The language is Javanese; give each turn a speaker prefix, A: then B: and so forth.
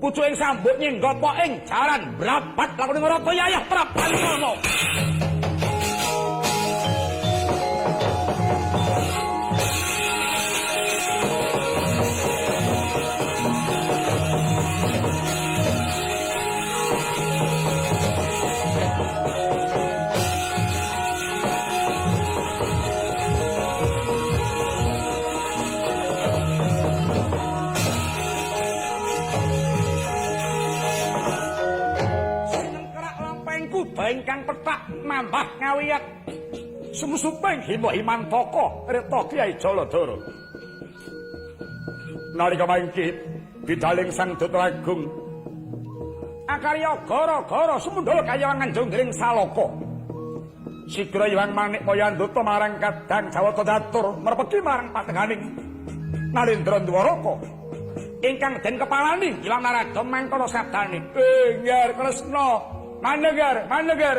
A: Pucuking sambut nyenggapa ing jaran brabat lakone ngraka yayah Prabantana. Kuda ingkang pethak mambah ngawiyat sumsuping hima himantaka reta Kyai Jaladara. Nalika mangke bidaling Sang Duta Agung akarya gara-gara sumendhala kayawangan jonggring salaka. Sigra Hyang Manikmaya nduta marang kadang Jawata Datur merpeki marang patenganing Narendra Dwaraka ingkang den kepalani Hyang Narada mangkono sabdane, "Enggar Kresna, manenggar, manenggar."